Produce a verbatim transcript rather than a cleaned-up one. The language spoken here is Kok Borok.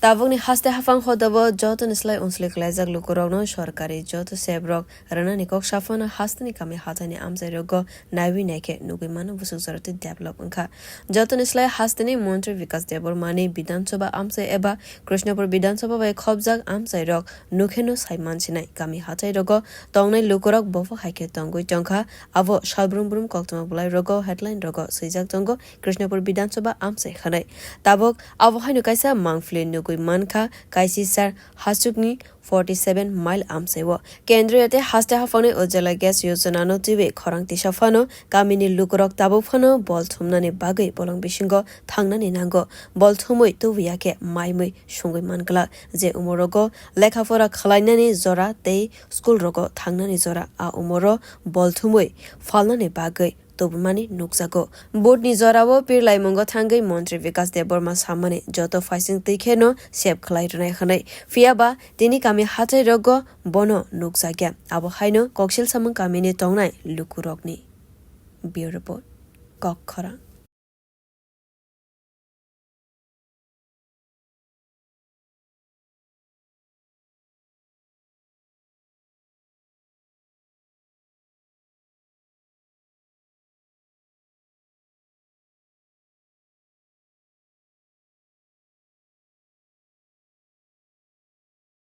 Tabukni haste haphang hodabo jotoni slai unsli khlaijak lukurokno sorkari joto sebrok rwnani kok saphano hasteni kami hathaini amchairogo naiwi naikhe nugwi mano busuk jorati develop wngkha. Jotoni slai hasteni montri Bikas Debbarmani Bidhan Sabha amchai eba Krishnapur Bidhan Sabha bai khopjak amchairok nukheno sai mansinai kami hachairogo tongnai lukurok bobo haikhe tongwi tongkha. Abo salbrum brum koktwma bwlairogo headline rogo swijak tongo Krishnapur Bidhan Sabha amchai hwnwi. Tabuk abo haino kaisa mangpili nugwi mankha kaisi sar hachukni forty seven mile amchaio. Kendriya tei haste haphangni Ujjwala Gas Yojana no twiwi khorang tisa phano kamini lukurok tabuk phano bol thumnani bagwi bolong bisingo thangnani nango. Bol thumwi tubuya khe maimwi sungwi manglak je umorogo lekha pora khwlainani jora tei school rogo thangnani jora a umoro bol thumwi phalnani bagwi tubumani nukjago. Vote ni jorao pirlaimungo thangwi Montri Bikas Debbarma samani joto phaising twi kheno sep khlai rwnai hwnwi. Phiyaba tini kami hachairogo bono nukjakya. Abo haino koksil samung kamini tongnai lukurokni. Bureau Report, Kokkhorang.